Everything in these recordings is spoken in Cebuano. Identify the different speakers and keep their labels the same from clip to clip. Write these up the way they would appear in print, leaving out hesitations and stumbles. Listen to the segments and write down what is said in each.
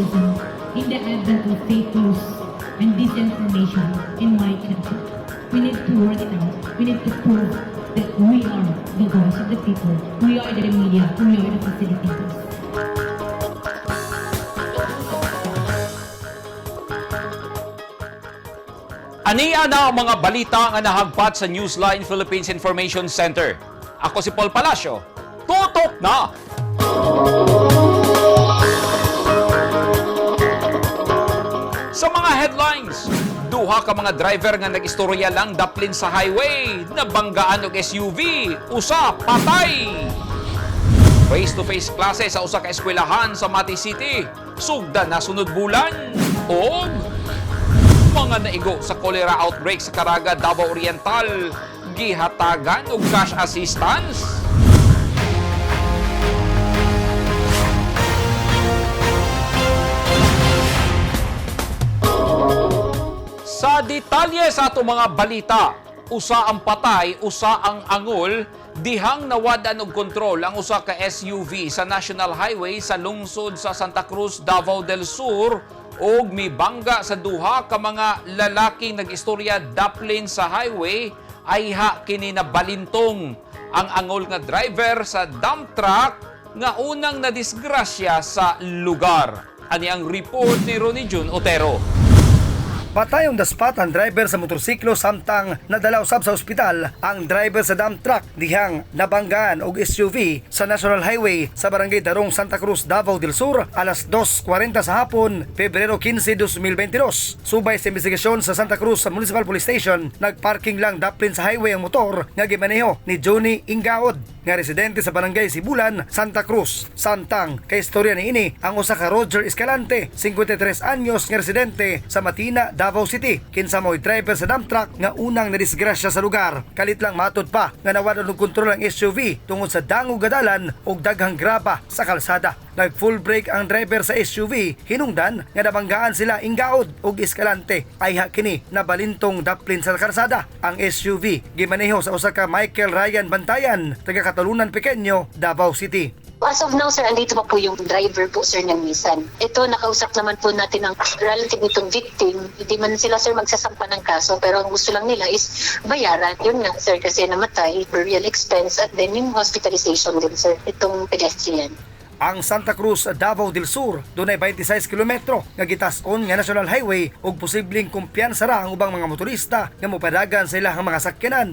Speaker 1: journalism in the advent of fake news and disinformation in my country. We need to work it out. We need to prove that we are the voice of the people. We are the media. We are the facilitators.
Speaker 2: Ania na ang mga balita nga nahagpat sa Newsline Philippines Information Center. Ako si Paul Palacio. Tutok na! Sa mga headlines, duha ka mga driver nga nag-istorya lang daplin sa highway, nabanggaan og SUV, usa patay. Face-to-face klase sa usa ka eskwelahan sa Mati City, sugdan na sunod bulan. Og mga naigo sa cholera outbreak sa Caraga, Davao Oriental, gihatagan og cash assistance. Sa detalye sa atong mga balita, usa ang patay, usa ang angol, dihang nawad-an og kontrol ang usa ka SUV sa National Highway sa lungsod sa Santa Cruz, Davao del Sur ug mibangga sa duha ka mga lalaking nag-istorya daplin sa highway ayha kini nabalintong ang angol nga driver sa dump truck nga unang nadisgrasya sa lugar. Ani ang report ni Ronnie Jun Otero.
Speaker 3: Patay on the spot ang driver sa motorsiklo samtang nadala usab sa ospital ang driver sa dump truck dihang nabanggaan og SUV sa National Highway sa Barangay Darong, Santa Cruz, Davao del Sur alas 2:40 sa hapon, Pebrero 15, 2022. Subay sa investigasyon sa Santa Cruz sa Municipal Police Station, nagparking lang daplin sa highway ang motor nga gimaneho ni Johnny Ingaod nga residente sa Barangay Sibulan, Santa Cruz. Samtang kay istorya niini ang usa ka Roger Escalante, 53 anyos nga residente sa Matina, Davao City. Kinsa mo'y driver sa dump truck nga unang nadisgrasya sa lugar. Kalit lang matod pa nga nawad og kontrol ang SUV tungod sa dangog gadalan ug daghang graba sa kalsada. Nag full brake ang driver sa SUV hinungdan nga nabanggaan sila Ingaod ug Escalante. Ayha kini nabalintong daplin sa kalsada. Ang SUV gimaneho sa usa ka Michael Ryan Bantayan taga Catalunan Pequeño, Davao City.
Speaker 4: As of now, sir, andito pa po yung driver po, sir, ng Nissan. Ito, nakausap naman po natin ang relative nitong victim. Hindi man sila, sir, magsasampa ng kaso, pero ang gusto lang nila is bayaran. Yun nga, sir, kasi namatay, burial expense, at then yung hospitalization din, sir, itong pedestrian.
Speaker 3: Ang Santa Cruz, Davao del Sur, dunay 26 kilometro nga gitas-on nga National Highway ug posibleng kumpiyansa ra ang ubang mga motorista nga mopadagan sa ilahang mga sakyanan.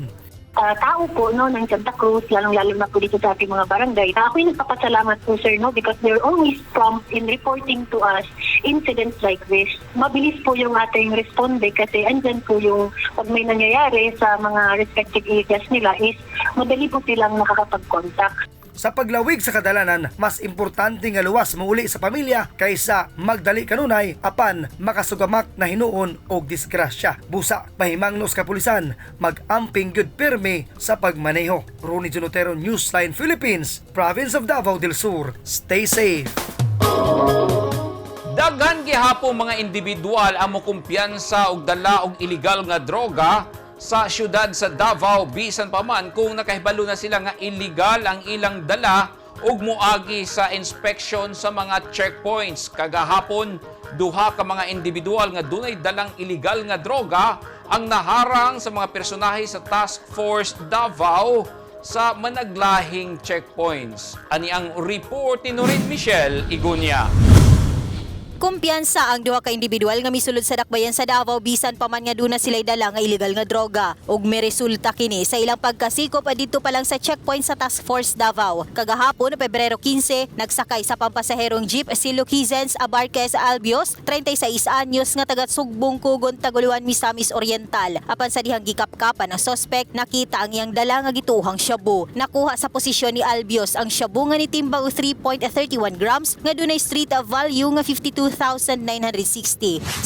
Speaker 5: Tao po, no, ng Santa Cruz, lalong-lalo na po dito sa ating mga barangay. Ako yung nagpapasalamat po, sir, no, because they're always prompt in reporting to us incidents like this. Mabilis po yung ating responde kasi andyan po yung pag may nangyayari sa mga respective areas nila is madali po silang nakakapag-contact.
Speaker 3: Sa paglawig sa kadalanan, mas importante nga luwas muuli sa pamilya kaysa magdali kanunay apan makasugamak na hinuon og disgrasya. Busa pahimangnos kapulisan, mag-amping gyud pirmi sa pagmaneho. Ronnie Junotero, Newsline Philippines, Province of Davao del Sur. Stay safe.
Speaker 2: Daghan gihapon mga individual ang mokumpiyansa og dala og illegal nga droga sa syudad sa Davao bisan pa man kung nakahibalo na sila nga illegal ang ilang dala ug moagi sa inspection sa mga checkpoints. Kagahapon, duha ka mga individual nga dunay dalang illegal nga droga ang naharang sa mga personahe sa Task Force Davao sa managlahing checkpoints. Ani ang report ni Norin Michelle Igunya.
Speaker 6: Kumpiyansa ang duha ka individual nga misulod sa dakbayan sa Davao bisan pa man nga duna sila'y dala nga ilegal nga droga ug miresulta kini sa ilang pagkasikop adito pa lang sa checkpoint sa Task Force Davao. Kagahapon, Pebrero 15, nagsakay sa pampasaherong jeep si Luquizens Abarquez Albios, 36 anyos nga taga Sugbong Kugon, Taguluan, Misamis Oriental. Apan sa dihang gikapkapan ang sospek, nakita ang iyang dala nga gituhang shabu. Nakuha sa posisyon ni Albios ang shabu nga nitimbang og 3.31 grams nga dunay street value nga 52,960.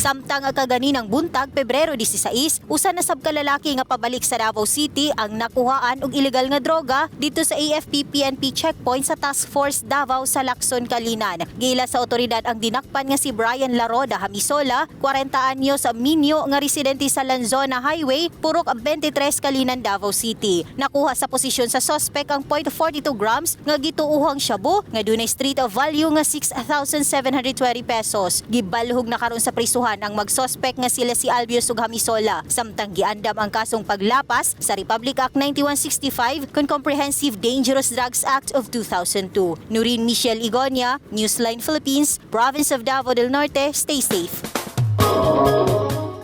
Speaker 6: Samtang ang kaganinang buntag, Pebrero 16, usa na sab ka lalaki nga pabalik sa Davao City ang nakuhaan og ilegal nga droga dito sa AFP PNP checkpoint sa Task Force Davao sa Lacson, Calinan. Giila sa otoridad ang dinakpan nga si Brian Laroda Hamisola, 40 anyos, minyo nga residente sa Lanzona Highway, Purok 23, Calinan, Davao City. Nakuha sa posisyon sa suspect ang 0.42 grams nga gituuhang shabu nga dunay street value nga 6,720 pesos. pesos. Gibalhog na karon sa prisuhan ang magsospek nga sila si Albios ug Hamisola samtang giandam ang kasong paglapas sa Republic Act 9165 kon Comprehensive Dangerous Drugs Act of 2002. Nurin Michelle Igonia, Newsline Philippines, Province of Davao del Norte. Stay safe.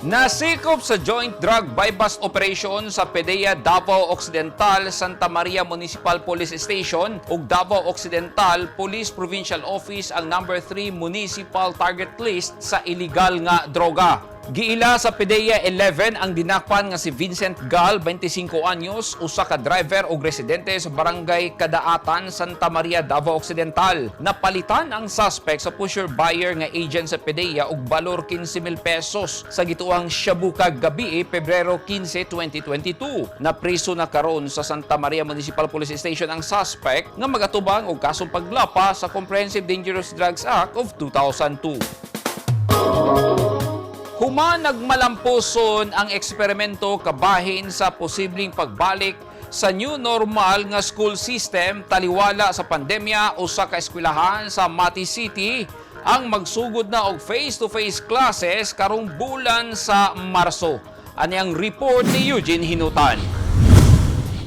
Speaker 2: Nasikop sa Joint Drug Buy-Bust Operation sa PDEA Davao Occidental, Santa Maria Municipal Police Station ug Davao Occidental Police Provincial Office ang number 3 municipal target list sa illegal nga droga. Giila sa PDEA 11 ang dinakpan nga si Vincent Gal, 25 anyos, usa ka driver ug residente sa Barangay Kadaatan, Santa Maria, Davao Occidental. Napalitan ang suspect sa pusher buyer nga agent sa PDEA og balor 15,000 pesos sa gituang shabu kagabi, Pebrero 15, 2022. Napriso na karon sa Santa Maria Municipal Police Station ang suspect nga magatubang og kasong paglapa sa Comprehensive Dangerous Drugs Act of 2002. Human nagmalampuson ang eksperimento kabahin sa posibleng pagbalik sa new normal nga school system taliwala sa pandemya, usa ka eskwelahan sa Mati City ang magsugod na og face-to-face classes karong bulan sa Marso. Ani ang report ni Eugene Hinutan.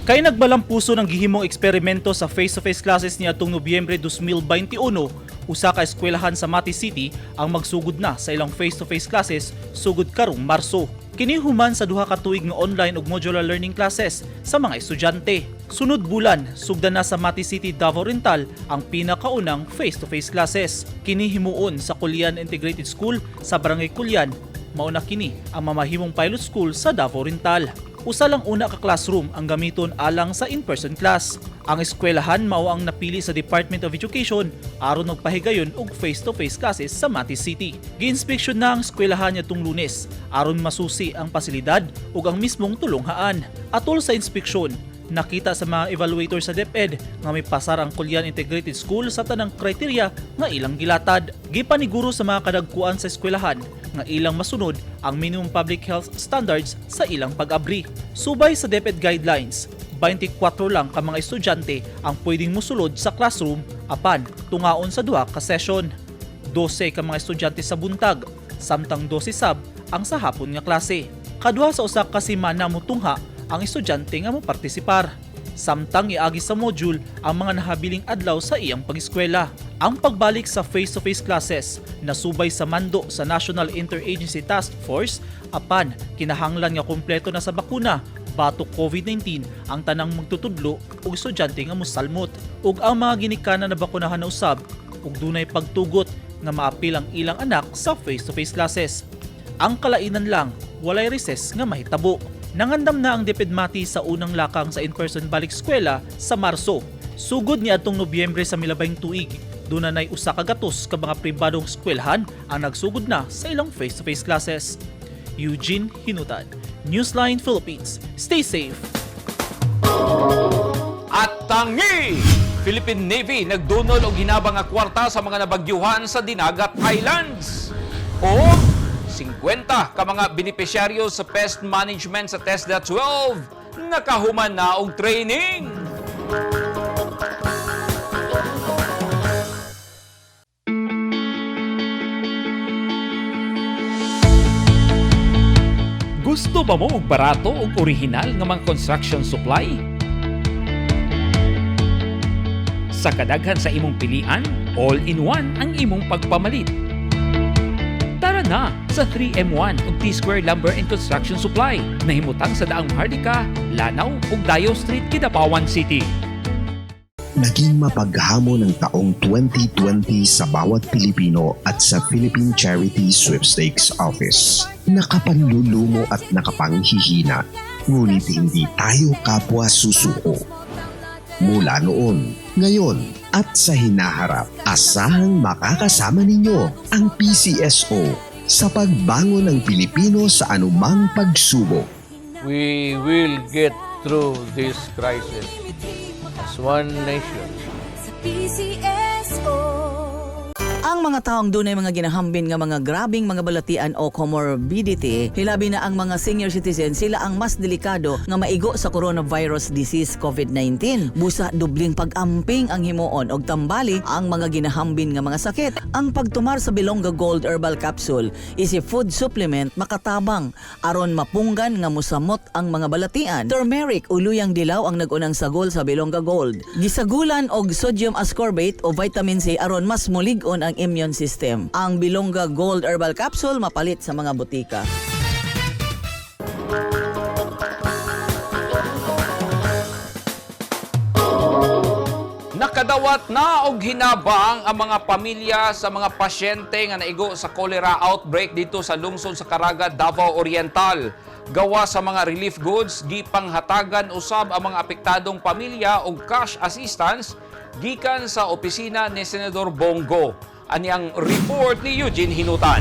Speaker 7: Kay nagbalampuso ng gihimong eksperimento sa face-to-face classes niadtong Nobyembre 2021, usa ka eskwelahan sa Mati City ang magsugod na sa ilang face-to-face classes sugod karong Marso. Kini human sa 2 ka tuig nga online ug modular learning classes sa mga estudyante. Sunod bulan, sugdan na sa Mati City, Davao Oriental ang pinakaunang face-to-face classes. Kini himuon sa Culian Integrated School sa Barangay Culian. Mauna kini ang mamahimong pilot school sa Davao Oriental. Usa lang una ka classroom ang gamiton alang sa in-person class. Ang eskwelahan mao ang napili sa Department of Education aron magpahigayon og face-to-face classes sa Mati City. Giinspeksyon na ang eskwelahan niadtong Lunes aron masusi ang pasilidad ug ang mismong tulunghaan. Atol sa inspeksyon, nakita sa mga evaluator sa DepEd nga may pasar ang Culian Integrated School sa tanang criteria nga ilang gilatad. Gipaniguro sa mga kadagkuan sa eskwelahan nga ilang masunod ang minimum public health standards sa ilang pag-abri. Subay sa DepEd guidelines, 24 lang ka mga estudyante ang pwedeng musulod sa classroom apan tungaon sa duha ka session. 12 ka mga estudyante sa buntag, samtang 12 sab ang sa hapon nga klase. Kaduha sa usa ka semana mutungha ang estudyante nga mopartisipar. Samtang iagi sa module ang mga nahabiling adlaw sa iyang pag-eskwela. Ang pagbalik sa face-to-face classes nasubay sa mando sa National Interagency Task Force apan kinahanglan nga kumpleto na sa bakuna batok COVID-19 ang tanang magtutudlo ug estudyante nga mosalmot ug ang mga ginikanan na bakunahan na usab ug dunay pagtugot nga maapil ang ilang anak sa face-to-face classes. Ang kalainan lang, walay recess nga mahitabo. Nangandam na ang DepEd Mati sa unang lakang sa in-person balik eskwela sa Marso. Sugod ni atong Nobyembre sa milabayng tuig, duna nay 100 ka mga pribadong eskwelahan ang nagsugod na sa ilang face-to-face classes. Eugene Hinutan, Newsline Philippines. Stay safe.
Speaker 2: At tangi! Philippine Navy nagdunol og hinabang nga kwarta sa mga nabagyuhan sa Dinagat Islands. O 50 ka mga benepisyaryo sa pest management sa TESDA 12 nakahuman na og training. Gusto ba mo og barato ug orihinal nga mga construction supply? Sa kadaghan sa imong pilian, all-in-one ang imong pagpamalit. Tara na sa 3M1 ug T-Square Lumber and Construction Supply. Nahimutang sa Daang Maharlika, Lanao ug Dayo Street, Kidapawan City.
Speaker 8: Naging mapaghamon ang taong 2020 sa bawat Pilipino at sa Philippine Charity Sweepstakes Office. Nakapanlulumo at nakapanghihina, ngunit hindi tayo kapwa susuko. Mula noon, ngayon at sa hinaharap, asahang makakasama ninyo ang PCSO sa pagbangon ng Pilipino sa anumang pagsubok.
Speaker 9: We will get through this crisis as one nation.
Speaker 10: Sa PCSO. Ang mga taong dunay mga ginahambin nga mga grabing mga balatian o comorbidity, hilabi na ang mga senior citizen, sila ang mas delikado nga maigo sa coronavirus disease COVID-19. Busa dubling pag-amping ang himuon og tambali ang mga ginahambin nga mga sakit. Ang pagtumar sa Bilongga Gold Herbal Capsule is a food supplement makatabang aron mapunggan nga musamot ang mga balatian. Turmeric o luyang dilaw ang nagunang sagol sa Bilongga Gold. Gisagulan og sodium ascorbate o vitamin C aron mas mulig-on ang immune system. Ang Bilongga Gold Herbal Capsule mapalit sa mga botika.
Speaker 2: Nakadawat na og hinabang ang mga pamilya sa mga pasyente nga naigo sa cholera outbreak dito sa lungsod sa Caraga, Davao Oriental. Gawa sa mga relief goods, gipanghatagan usab ang mga apektadong pamilya og cash assistance gikan sa opisina ni Senador Bong Go. Ani ang report ni Eugene Hinutan.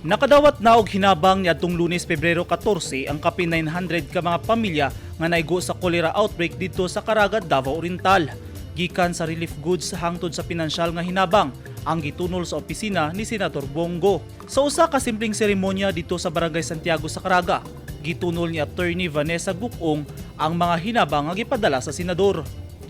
Speaker 7: Nakadawat na og hinabang niadtong Lunes, Pebrero 14 ang kapin 900 ka mga pamilya nga naigo sa cholera outbreak didto sa Caraga, Davao Oriental. Gikan sa relief goods hangtod sa pinansyal nga hinabang ang gitunol sa opisina ni Senator Bong Go. Sa usa ka simpleng seremonya didto sa Barangay Santiago sa Caraga, gitunol ni Attorney Vanessa Gukong ang mga hinabang nga gipadala sa senador.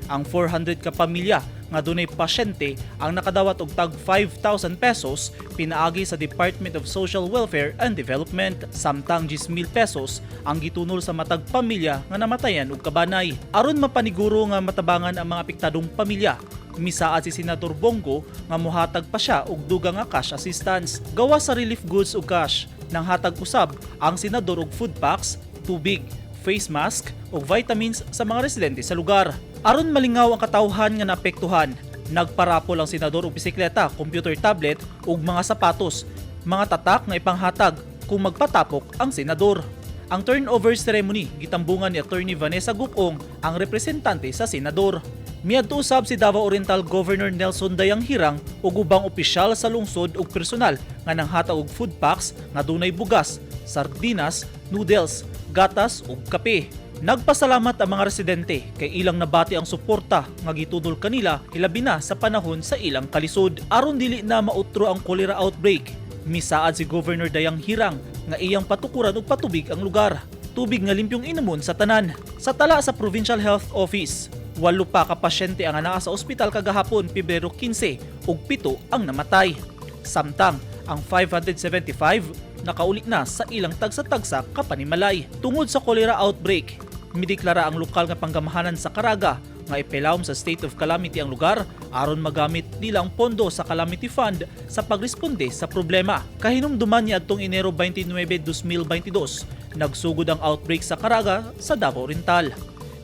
Speaker 7: Ang 400 ka pamilya nga dunay pasyente ang nakadawat og tag 5,000 pesos pinaagi sa Department of Social Welfare and Development, samtang 10,000 pesos ang gitunol sa matag pamilya nga namatayan og kabanay. Aron mapaniguro nga matabangan ang mga apektadong pamilya, misaad si Senador Bong Go nga mohatag pa siya og dugang nga cash assistance. Gawas sa relief goods ug cash, nanghatag usab ang senador og food packs, tubig, face mask ug vitamins sa mga residente sa lugar. Aron malingaw ang katawhan nga naapektuhan, nagparapol ang senador og bisikleta, computer tablet ug mga sapatos, mga tatak nga ipanghatag kung magpatapok ang senador. Ang turnover ceremony gitambungan ni Attorney Vanessa Gukong, ang representante sa senador. Miadto usab si Davao Oriental Governor Nelson Dayanghirang ug ubang opisyal sa lungsod ug personal nga nanghatag og food packs nga dunay bugas, sardinas, noodles, gatas ug kape. Nagpasalamat ang mga residente kay ilang nabati ang suporta nga gitunol kanila, hilabi na sa panahon sa ilang kalisod. Aron dili na mautro ang cholera outbreak, misaad si Governor Dayanghirang nga iyang patukuran og patubig ang lugar. Tubig nga limpyong inumon sa tanan. Sa tala sa Provincial Health Office, 8 pa ka pasyente ang anaa sa ospital kagahapon, Pebrero 15, ug 7 ang namatay. Samtang ang 575 nakauli na sa ilang tagsa-tagsa kapanimalay. Tungod sa cholera outbreak, mideklara ang lokal nga panggamahanan sa Caraga nga ipilawom sa state of calamity ang lugar aron magamit nila ang pondo sa Calamity Fund sa pagresponde sa problema. Kahinumduman niadtong Enero 29, 2022, nagsugod ang outbreak sa Caraga sa Davao Oriental.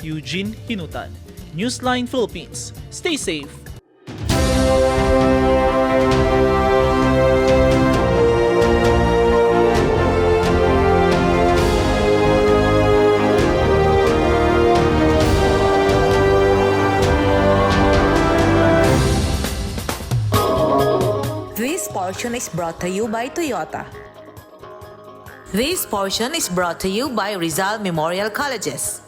Speaker 7: Eugene Hinutan, Newsline Philippines. Stay safe.
Speaker 11: This portion is brought to you by Toyota. This portion is brought to you by Rizal Memorial Colleges.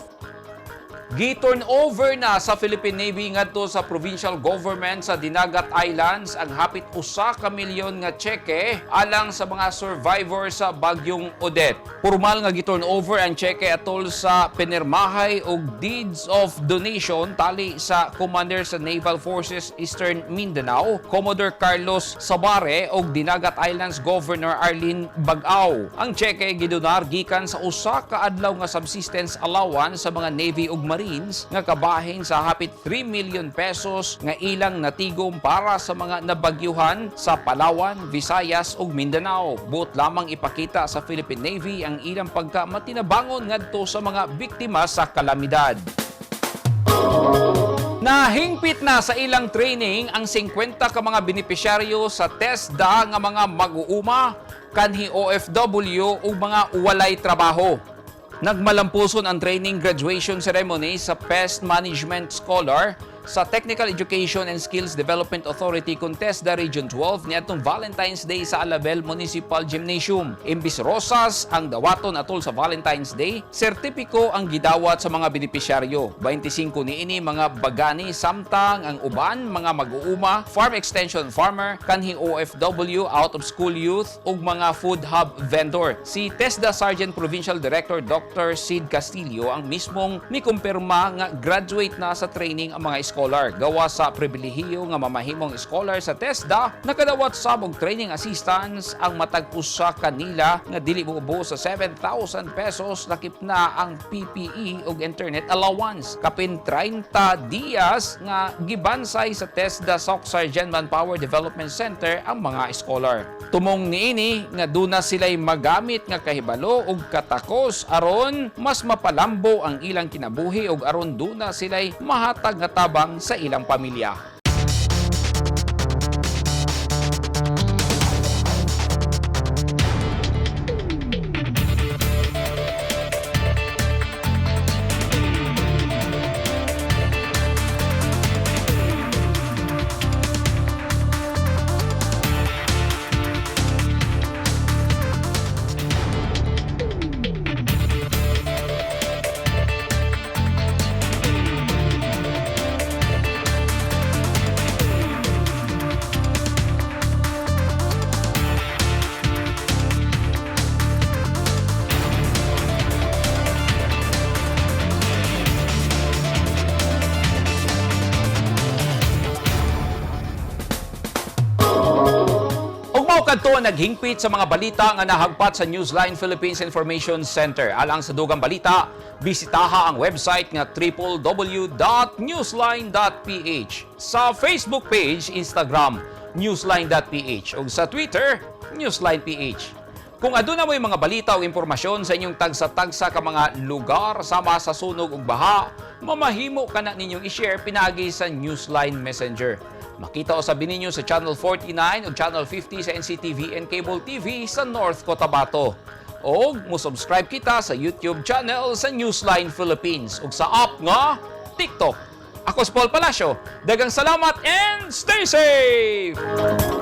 Speaker 2: Gi-turn over na sa Philippine Navy ngadto sa provincial government sa Dinagat Islands ang hapit 1 ka milyon nga tseke alang sa mga survivor sa Bagyong Odette. Pormal nga gi-turn over ang tseke atol sa pinirmahay og deeds of donation tali sa Commander sa Naval Forces Eastern Mindanao, Commodore Carlos Sabare, og Dinagat Islands Governor Arlene Bag-ao. Ang tseke gidonar gikan sa usa ka adlaw nga subsistence allowance sa mga Navy ug Marines nga kabahin sa hapit 3 million pesos nga ilang natigom para sa mga nabagyuhan sa Palawan, Visayas ug Mindanao. Buot lamang ipakita sa Philippine Navy ang ilang pagka matinabangon ngadto sa mga biktima sa kalamidad. Nahingpit na sa ilang training ang 50 ka mga benepisyaryo sa TESDA nga mga mag-uuma, kanhi OFW ug mga walay trabaho. Nagmalampuson ang training graduation ceremony sa Pest Management Scholar sa Technical Education and Skills Development Authority kon TESDA Region 12 niadtong Valentine's Day sa Alabel Municipal Gymnasium. Imbis rosas ang dawaton atol sa Valentine's Day, sertipiko ang gidawat sa mga benepisyaryo. 25 niini mga bagani, samtang ang uban mga mag-uuma, farm extension farmer, kanhing OFW, out of school youth ug mga food hub vendor. Si TESDA Sergeant Provincial Director Dr. Sid Castillo ang mismong mikumpirma nga graduate na sa training ang mga scholar. Gawa sa pribilehiyo nga mamahimong scholar sa TESDA, nakadawat sab og training assistance ang matag usa kanila nga dili moubos sa 7,000 pesos, lakip na ang PPE ug internet allowance. Kapin 30 dias nga gibansay sa TESDA Soccsksargen Manpower Development Center ang mga scholar. Tumong niini nga duna sila'y magamit nga kahibalo ug katakos aron mas mapalambo ang ilang kinabuhi ug aron duna sila'y mahatag nga tabang sa ilang pamilya. Ug mao kadto ang naghingpit sa mga balita nga nahagpat sa Newsline Philippines Information Center. Alang sa dugang balita, bisitaha ang website nga www.newsline.ph. Sa Facebook page, Instagram, newsline.ph, ug sa Twitter, newsline.ph. Kung aduna mo'y mga balita o impormasyon sa inyong tagsa-tagsa ka mga lugar sama sa sunog ug baha, mamahimo kana ninyong i-share pinaagi sa Newsline Messenger. Makita usab ninyo sa Channel 49 o Channel 50 sa NCTV and Cable TV sa North Cotabato. O mo-subscribe kita sa YouTube channel sa Newsline Philippines ug sa app nga TikTok. Ako si Paul Palacio. Daghang salamat and stay safe!